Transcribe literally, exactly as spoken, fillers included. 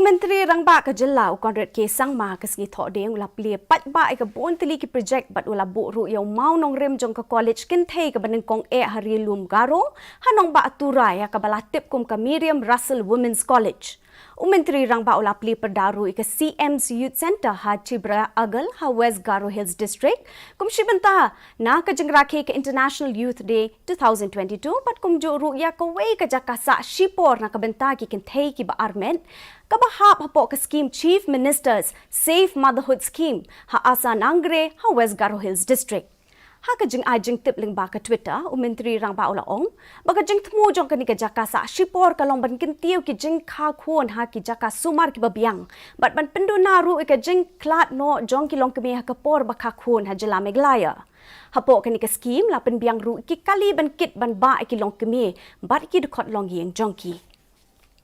Myntri Rangbah ka jylla u Conrad K Sangma ka sngi Thohdieng u la plie paidbah ïa ka bun tylli ki project bad u la buh ruh ïa u mawnongrim jong ka college kynthei kaba nyngkong eh ha Ri Lum Garo ha nongbah Tura ïa kaba la tip kum ka Miriam Russell Women's College. U Myntri Rangbah u la plie pyrda ruh ïa ka C M's Youth Centre ha Chibragul ha West Garo Hills District kum shi bynta na ka jingrakhe ka International Youth Day two thousand twenty-two bad kumjuh ruh ïa kawei ka jaka sah shipor na ka bynta ki kynthei kiba armet kaba hap hapoh ka skhim Chief Minister's Safe Motherhood Scheme ha Asa Nangre ha West Garo Hills District. Ha ka jingai jingtip lyngba ka Twitter, u Myntri Rangbah u la ong ba ka jingthmu jong kane ka jaka sah shipor ka long ban kyntiew ki jingkha khun ha ki jaka sumar kiba biang bad ban pynduna ruh ïa ka jingkhlad noh jong ki longkmie ha ka por ba kha khun ha jylla Meghalaya. Hapoh kane ka skhim la pynbiang ruh ki kali ban kit ban bah ïa ki longkmie bad ki dkhot longïing jong ki.